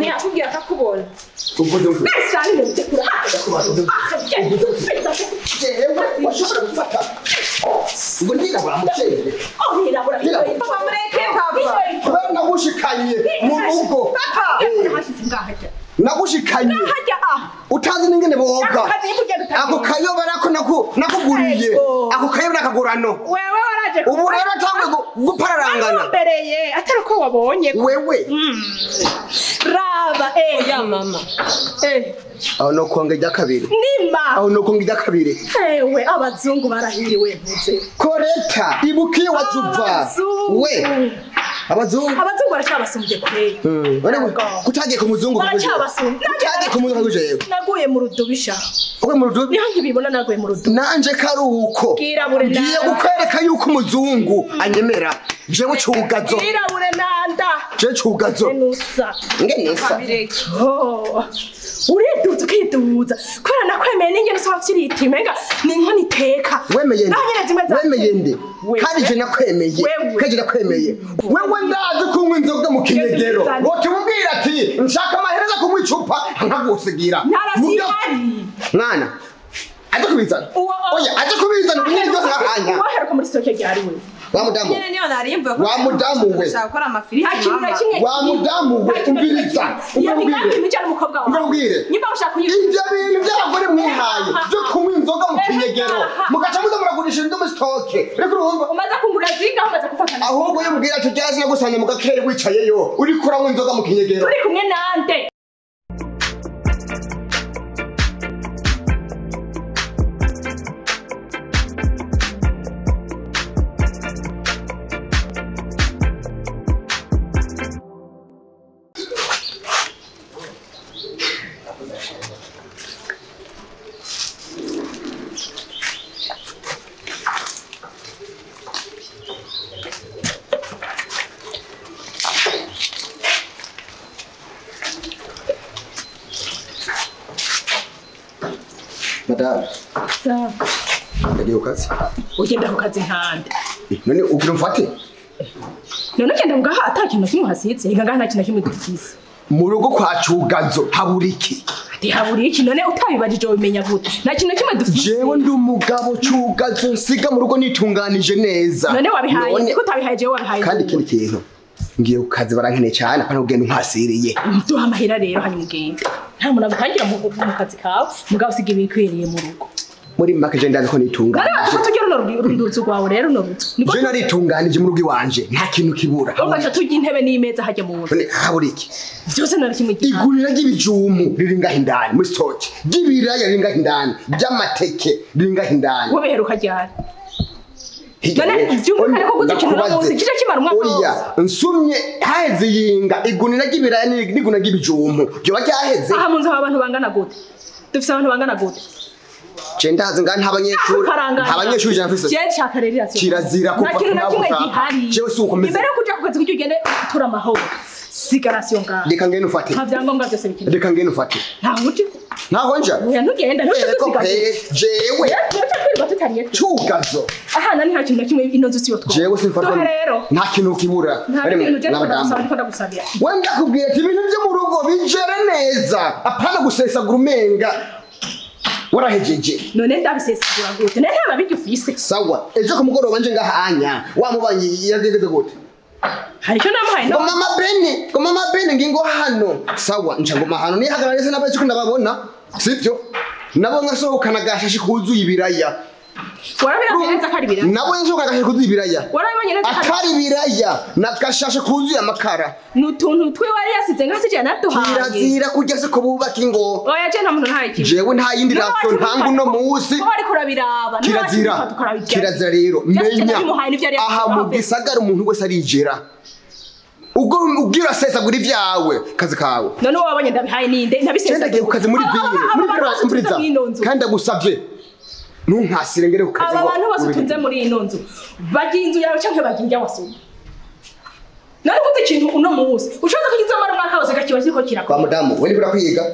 Ntiyakubwira akakubona. Uvuze ngo Nasa ni ndekura. Jewe washobora gufata. Ngo ndirabura mucere. Oh ndirabura. Papa mureke papa. Kubera nagushikanye mu rugo. Papa. Hashize ngaha. Nagushikanye. Hajya ah. Utazi n'ingene boga. Ako kayobera ko nakuguriye. Ako kayobera kagurano. Wewe waraje. Ubu rero tangwe gupararangana. Mbereye atari ko wabonye. Wewe. Raba ya mama. Aho no konga rya kabiri. Nima. Aho no konga rya kabiri. Ewe abazungu barahiriwe mvuze. Koreta ibukiye wajuva. We. Abazungu. Abazungu baracabasumbye kwe. Kutagiye ku muzungu. Baracabasumbye. Kutagiye ku muzungu jewe. Naguye mu rudubisha. Uguye mu rudubi? Niho nkibibona naguye mu rudubi. Nanje karuko. Kirabure nanda. Ngiye gukwereka yuko umuzungu anyemera. Jewe cugazo. Kirabure nanda. Jewe cugazo. Nusa. Ngenisa. Oh. Uriduza ukiduza. Kubera nakwemeye n'ingene usaba vyirita imenga ni inkono iteka. Wemeye nde? Wemeye nde? Kandi je nakwemeye. Kandi nakwemeye. Wewe ndazi kunywa inzoga mu kinyegero. Wotumubwira ati nshaka amahereza kunywa icupa nkagusigira. Ntarasihari. Mwana. Aje kubizana. Oya aje kubizana ubunyene byose ahanya. Waheruka muri stoke ryari we? Wa mudamu. Nyene niyo narimvuye ko. Wa mudamu we. Ushaka gukora amafiriti mama. Wa mudamu we umviriza. Umvirize. Nyimba ushaka kunywa ibyo bintu by'abagore mwihaye byo kunywa inzoga mu kinyegero. Mugaca muza muragurisha inzoga mu stoke. Reka urumva. Umaze kungura zinga umaze gufatana. Ahubwo yo mbwira tujyaze no gusanya mu gakere wicayeyo. Uri kuranywa inzoga mu kinyegero. Turi kumwe nande. Madame. Sawa. Ndagiye kukazi. Ugenda kukazi nkande. None ugira umfate? None ugenda ngaha ata kintu kimwe hasize, inga ngaha nta kintu kimwe dufise. Mu rugo kwa Cugazo habura iki? Ati habura iki none utabibajije ubimenya gute? Nta kintu kimwe dufise. Jewe ndi umugabo Cugazo nsiga mu rugo nitunganije neza. None wabihaye, ko utabihaye jewe wabihaye. Kandi ikindi kintu ngiye kukazi barankeneye cyane apana kugenda umpasiriye. Duha amahera rero hanyuma ugende. Nta muntu agutangira mu kazi kawe, mugabo usiga ibikwiriye mu rugo. Muri make je ndazi ko nitunganije. None tujye runo ruduzu rwawe rero runo ruzu. Je naritunganije mu rugo iwanje, nta kintu kibura. Urumva tujye intebe n'imeza hajya mu nzu. None habura iki? Byose nari kimwe gihari. Igurira ry'ibijumu riri ngaho indani muri stoke. Ry'ibiraya riri ngaho indani, ry'amateke riri ngaho indani. Wowe biheruka ryari? None vyumvikane ko guza ikintu munsi kije kimara umwaka wose. Oya, nsumye haheze yinga igunira ry'ibiraya n'iguna ry'ibijumu. Byo ryaheze. Aha mu nzu abantu bangana gute? Dufise abantu bangana gute? Je ndazi nga nta banyeshuri. Nta banyeshuri je mfise. Je nshaka rero irasiyo. Kirazira kuva ku. Jewe si ukomeza. Imbere yo kuja ku kazi kugira ugende tura amahoro. Sigarasiyo ngaha. Reka ngene ufate. Nta vyangombwa byose bikenewe. Reka ngene ufate. Ntaho uje. Ntaho nja. Oya ntugenda ntushaka. Jewe. Cugazo. Aha nani nta kintu na kimwe ino nzu siyo two. Jewe simfatwa. Nta kintu kibura. Wewe ndakubwira ati ibintu byo mu rugo bijere neza. Apana gusesagura umenga. Warahejeje. None ndabisesagura gute? None nta babiryo ufise. Sawa. Ejo ku mugoroba nje ngaha anya. Wa mubanyi yageze gute? Hari icyo namuhaye no. Mama Bene, ngo mama Bene ngingo hano. Sawa, nca ngoma hano nihagarara neza n'abazi ko ndababona. Sivyo? Nabo nkasohokana gashashi kuzuye ibiraya. Warabirabye neza ko ari ibiraya. Nabo nsohoka gashashi kuzuye ibiraya. Warabibonye neza atari ibiraya na gashashe kuzuye amakara. Nutuntu twe wari yasize nkasije naduhaye. Kirazira kurya se ko bubaka ingo. Oya je nta muntu ntaye kintu. Jewe nta yindi raso ntanga uno munsi. Ko bari kurabiraba. Kirazira. Kirazira rero menya. Aha mu gisagara umuntu wese arijera. Ubwo ubwira sesagura ivyawe kazi kawe. None wabonye ndabihaye ninde ntabisesa. Ndagiye kukazi muri bire muri bire kandi ndagusavye. Nunkasire ngere kukazi. Aba bantu bose utunze muri ino nzu bagiye inzu yawe canke bagiye injya wasuma. None ukoze ikintu uno munsi ushoza kugizamara umwaka wose gakiba kiriko kirakora. Kwa mudamu we nibura kwiga.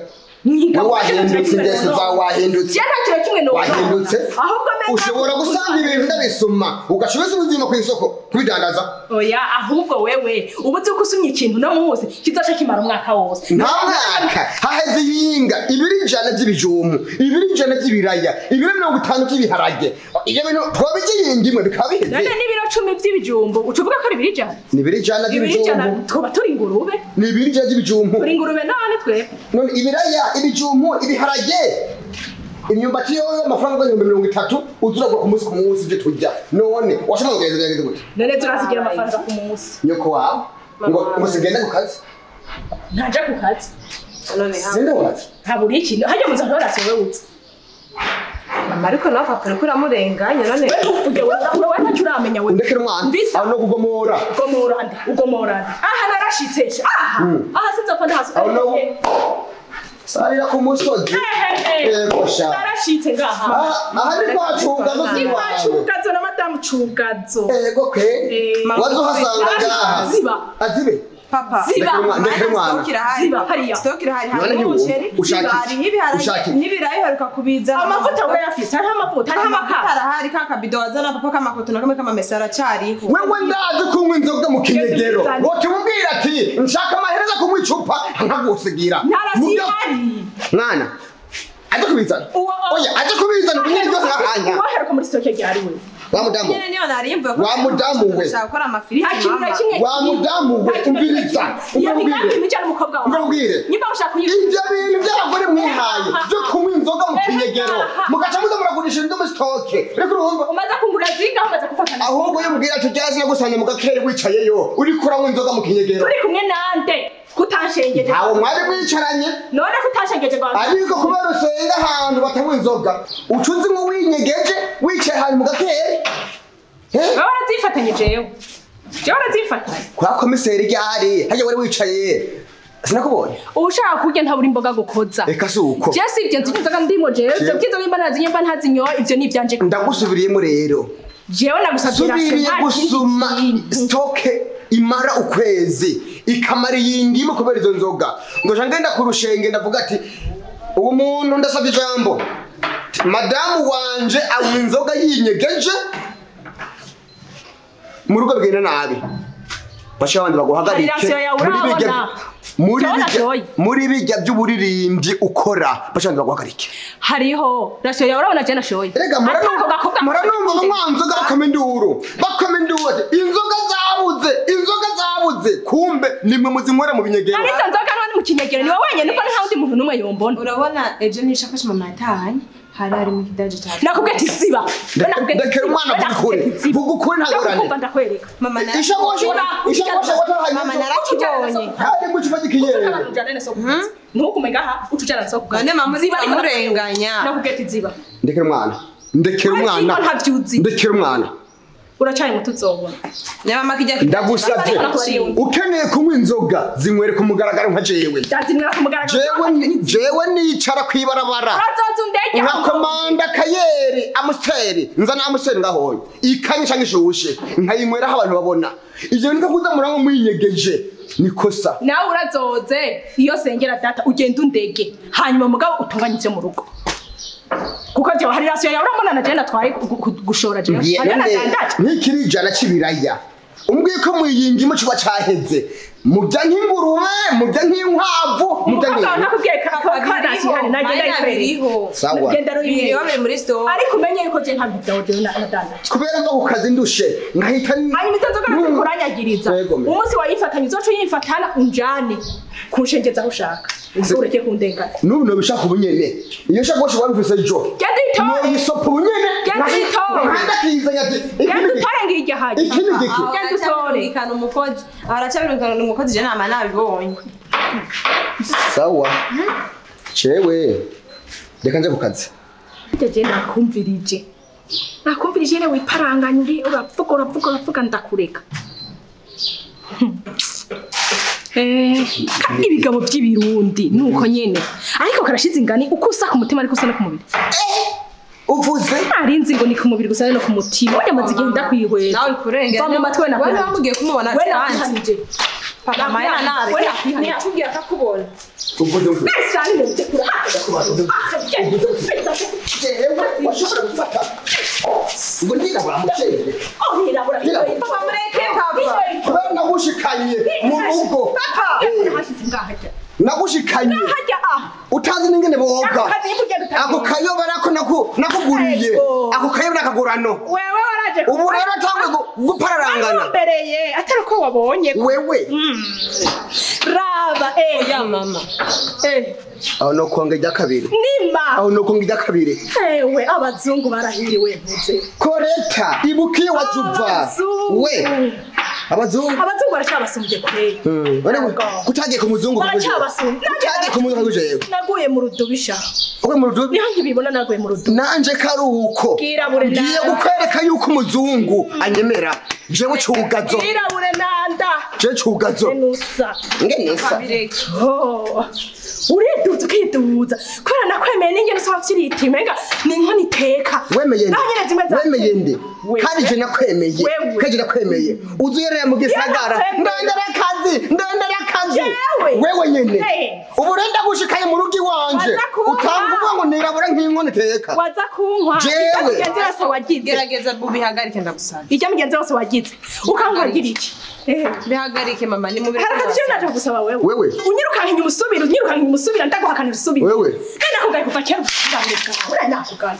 Mwiga wahindutse ingeso zawe wahindutse. Je nta kintu kimwe no wahindutse. Ahubwo Ushobora gusanga ibintu ndabisuma ugashubiza ubuzima ku isoko kubidandaza. Oya ahubwo wewe ubuze uko usumye ikintu no muzi kizoca kimara umwaka wose. Nta mwaka haheze yinga ibiri ijana by'ibijumu, ibiri ijana by'ibiraya, ibiri 50 by'ibiharage. Ibyo bintu twabigiye indimwe bikaba biheze. None n'ibiro 10 by'ibijumbu ucuvuga ko ari ibiri ijana? Ni ibiri ijana by'ibijumbu. Twoba turi ingurube. Ni ibiri ijana by'ibijumbu. Turi ingurube none twe. None ibiraya, ibijumbu, ibiharage. Imyumbati yo amafaranga 30,000 uzuragwa ku munsi ku munsi ibyo turya. None washobora kugerageza gute? None turazigira amafaranga ku munsi. Nyoko wawe ngo sigenda ku kazi? Ntaja ku kazi. None ha. Wazi. Haburi iki? Hajya muza ntorase wewe uzi. Mama ariko nawe papa uriko uramurenganya none. Wewe ntacyo uramenya wewe. Ndekera umwana. Aho no kugomora. Ugomora nde? Ugomora nde? Aha narashitse. Aha. Aha sinzopfa ndahasi. Aho no sarira ku musozi. Yego sha. Narashitse ngaha. Aha ni kwa Cugazo si kwa Cugazo na madamu Cugazo. Yego kwe. Wazohasanga ngaha. Ziba. Azibe. Papa. Ziba. Ndekera umwana. Ziba hariya. Stock irahari hari umuceri. Hari ibiharage n'ibirayi haruka kubiza. Amavuta urayafise hariho amavuta hariho amakara. Arahari ka kabido wazana papa kamakoto na kamwe kamamesa aracariho. Wewe ndazi kunywa inzoga mu kinyegero. Wote umbwira ati nshaka amahereza kunywa icupa nkagusigira. Ntarasihari. Mwana. Aje kubizana. Oya aje kubizana ubunyene byose ahanya. Waheruka muri stock ryari wewe? Wa mudamu. Nyene niyo narimvuye ko wa mudamu we. Ushaka gukora amafiriti mama. Wa mudamu we umviriza. Umubwire. Nyimba ushaka kunywa ibyo bintu by'abagore mwihaye byo kunywa inzoga mu kinyegero mugaca muza muragurisha indomo stock. Reka urumva. Umaze kungura zinga umaze gufatana. Ahubwo yo mubwira ati jyazi nagusanye mu gakere wicayeyo uri kuranywa inzoga mu kinyegero. Turi kumwe nande kutashengeje. Ntawo mwari mwicaranye. None kutashengeje gwa. Ariko kubera usenga ahantu batanywa inzoga ucuzi ngo winyegeje wicaye ahantu mu gakere. Baba barazifatanye jewe. Jewe barazifatanye. Kwa komiseri ryari hajya wari wicaye sinakubonye. Ushaka kurya ntabura imboga gukoza. Eka si uko. Je si ibyo nzi inzoga ndimo jewe. Ibyo byiza nimba ntazinyo mba ntazinyo ibyo ni ibyanje. Ndagusubiriyemo rero. Jewe nagusabye subiriye gusuma stock imara ukwezi ikamara yingimo kubera izo nzoga. Ngo ngenda ku rushenge ndavuga ati uwo muntu ndasabye ijambo. Madamu wanje anywa inzoga yinyegeje mu rugo bigenda nabi. Basha abandi baguhagarike muri bijya by'uburirimbyi ukora basha abandi baguhagarike. Hariho rasiyo yawe urabona je nashoye. Erega muranumva banywa inzoga bakoma induru ati inzoga zabuze inzoga zabuze kumbe nimwe muzinywera mu binyegero. Ariko inzoga none mu kinyegero ni wowe wenyine uko nta wundi muntu numwe yombona. Urabona ejo nishafashe mama yatahanye hari hari mu kidaje cyane. Nakubwiye ati ziba. Ndekera umwana vuga ukuri. Vuga ukuri ntagorane. Ndakwereka. Mama ishakoshi mama narakibonye. Hari mu kibazo kinyere. Ntugume ngaha ucujana soko. None mama ziba murenganya. Nakubwiye ati ziba. Ndekera umwana. Ndekera umwana. Ndekera umwana. Uracari muto uzobona. Nyama kijya ndagusabye ukeneye kunywa inzoga zinywere ku mugaragaro nka jewe. Ndazinywera ku mugaragaro. Jewe nicara kwibarabara. Urazoza undege. Nka komanda kayeri amuseri nzana amuseri ngahoye. Ikanyisha ngishushe nkayinywera aho abantu babona. Ivyo niko kuza murango mwinyegeje nikosa. Nawe urazoze iyo sengera data ugenda undege hanyuma mugabo utunganye ivyo mu rugo. Kuko jewe hari rasiyo yawe urambona na jewe natwaye gushora jewe. Nikiri ijana c'ibiraya. Umbwiye ko mwiyingimo kiba caheze. Murya nk'ingurube, murya nk'inkwavu, murya nk'inka. Nakubwiye ko rasiyo hari nagenda ikwereka. Sawa. Genda ruyiriho muri store. Ariko umenye yuko je ntabwo byawe jewe nadandaje. Kubera mva ku kazi ndushe nkahita hanyuma izo nzoga nazikoranyagiriza. Umunsi wayifatanye uzoca uyifatana unjane kunshengeza aho ushaka. Ureke kundengana. Nubu nobishaka ubunyene. Iyo shaka goshe wabifise ejo. Genda itore. No isopo ubunyene. Genda itore. Nkanda kizanya ati. Genda utore ngirya haje. Iki ni giki? Genda utore. Kana umukozi. Aracabirukana umukozi je nama nabibonye. Sawa. Cewe. Reka nje ku kazi. Je nakumvirije. Nakumvirije ne wiparanganya uri uravuga ndakureka. Ibigabo by'ibirundi nuko nyene ariko karashize ingani uko usa ku mutima ariko usa no ku mubiri. Uvuze arinzi ngo ni ku mubiri gusa no ku mutima wajya amaze igenda kwihwera nawe kurengera va mu matwi we namugiye kumubona we nakuhanije Papa maya nawe ntiyatubwiye akakubona. Jewe washobora gufata ngo ndirabura mucere. Papa mureke papa. Kubera nagushikanye mu rugo. Nagushikanye utazi n'ingene boga. Ako kayobera ko nakuguriye. Ako kayobera kagurano. Wewe waraje. Ubu rero tangwe gupararangana. Mbereye atari ko wabonye. Wewe. Raba ya mama. Aho no konga rya kabiri. Nima. Aho no konga rya kabiri. Ewe abazungu barahiriwe mpuze. Koreta ibukiye wajuva. We. Abazungu. Abazungu baracabasumbye kure. Kutagiye ku muzungu. Baracabasumbye. Kutagiye ku muzungu jewe. Naguye mu rudubisha. Uwe mu rudubi? Niho nkibibona naguye mu rudubi. Nanje karuko. Ngiye gukwereka yuko umuzungu anyemera. Jewe cugazo. Kirabure nanda. Jewe cugazo. Nusa. Ngenesa. Oh. Uriduza ukiduza. Kubera nakwemeye n'ingene usaba vyiriti menga ni inkono iteka. Wemeye nde? Wemeye nde? Kandi je nakwemeye. Kandi nakwemeye. Uzuyerera mu gisagara. Ndondera akazi, ndondera akazi. Wewe nyene. Ubu renda gushikaye mu rugo iwanje. Utanga uvuga ngo nirabura nk'inkono iteka. Waza kunkwa. Jewe. Yose wagize. Gerageza bubihagarike ndagusaba. Ijya mugenzi wose wagize. Ukankwagira iki? Bihagarike mama ni mubiri. Harakazi je naje kugusaba wewe. Wewe. Unyirukanka inyuma usubira, unyirukanka inyuma usubira ndaguhakanira usubira. Wewe. Kandi nakugaye kuva kera ndamureka. Ura nakugana.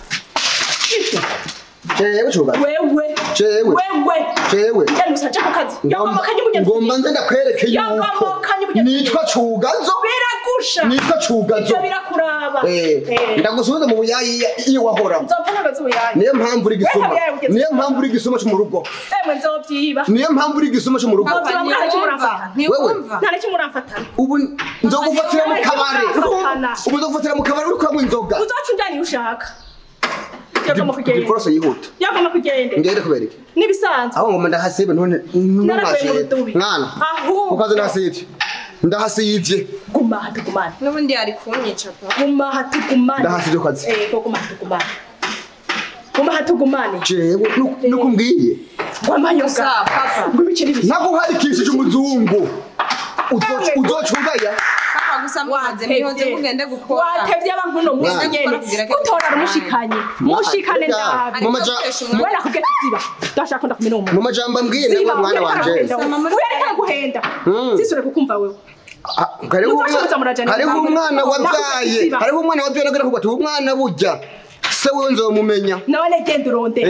Jewe cugazo. Wewe. Jewe. Wewe. Jewe. Njye nusaje ku kazi. Yogomoka nyumugenzi. Ngomba nze ndakwereke yuko nitwa cugazo. Biragusha. Nitwa cugazo. Ibyo birakuraba. Ndagusubiza mu buyayi iyo wahora. Nzopfa nagaze ubuyayi. Niyo mpamvu uri gisuma. Niyo mpamvu uri gisuma cyo mu rugo. Emwe nzovyiba. Niyo mpamvu uri gisuma cyo mu rugo. Wewe. Nta kimwe uramfatana. Ubu nzogufatira mu kabare. Ubu nzogufatira mu kabare uri kwanywa inzoga. Uzoca unjyana ushaka. Gikoroso yihuta. Yagomba kugenda. Ngende kubereka. Nibisanzwe. Aho ngomba ndahasibe none naraguye mwana. Ahubwo ukaze ndahasivye. Ndahasivye. Guma hatugumane. Nubundi ari kunyica pa. Guma hatugumane. Ndahasivye kazi. Guma hatugumane. Guma hatugumane. Jewe nukumbwiye. Gwamayoga. Ngubikiri biki. Naguharikishije umuzungu. Uzocugaya. Papa gusa mwaze mwihoze kugende gukora. Watevye abankuno musi nyene. Gutora rumushikanye. Mushikane ndabe. Wewe nakubwiye ziba. Ndashaka ndakumena umuntu. Mu majambo mbwiye nawe mwana wanje. Wewe reka guhenda. Sisure kukumva wewe. Hariho umwana wabyaye. Hariho umwana wabyaye nagera kubati umwana burya. Se wewe nzomumenya. None genda uronde.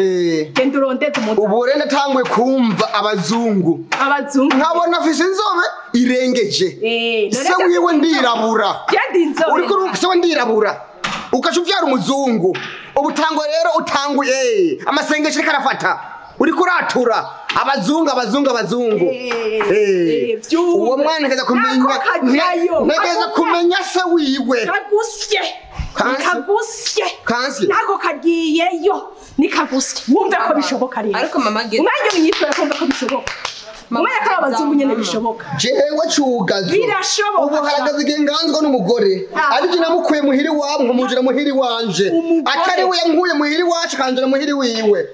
Genda uronde umuntu. Ubu rero natangwe kumva abazungu. Abazungu. Nkabona afise inzobe irengeje. Se wiwe ndirabura. Genda inzobe. Uriko se we ndirabura. Ukaca uvyara umuzungu. Ubutangwe rero utanguye. Amasengesho karafata. Uriko uratura. Abazungu abazungu abazungu. Uwo mwana ntegeza kumenya. Ntegeza kumenya se wiwe. Kagusye. Kagusye. Kansi. Nako kagiyeyo. Nikagusye. Wumve ko bishoboka rero. Ariko mama gete. Umwanya unyitwara kumva ko bishoboka. Mama yakaba nyene bishoboka. Jewe cugazo. Birashoboka. Ubu haragaze igenganzwa n'umugore. Arije namukuye muhiri wabo nkamujira muhiri wanje. Atari we yankuye muhiri wacu kanjira muhiri wiwe.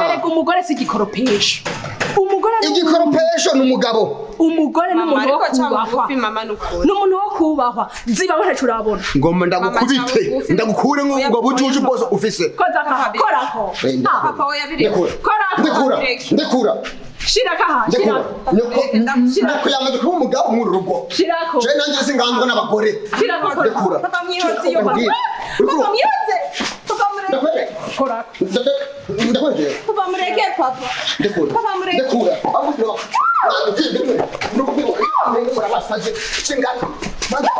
Erega umugore si igikoropesho. Umugore igikoropesho n'umugabo. Umugore n'umuntu wo kubahwa. N'umuntu wo kubahwa. Ziba bose urabona. Ngomba ndagukubite. Ndagukure ngo bujuju bwose ufise. Koza korako. Papa we yabireka. Ndekura. Ndekura. Shiraka ha. Ndekura. Nyoko yamaze kuba umugabo mu rugo. Shirako. Je nanje singanzwa n'abagore. Shirako. Ndekura. Papa mwihoze iyo papa. Papa mwihoze. Papa mureke. Korako. Ndakwereke. Papa mureke papa. Ndekura. Papa mureke. Ndekura. Mama.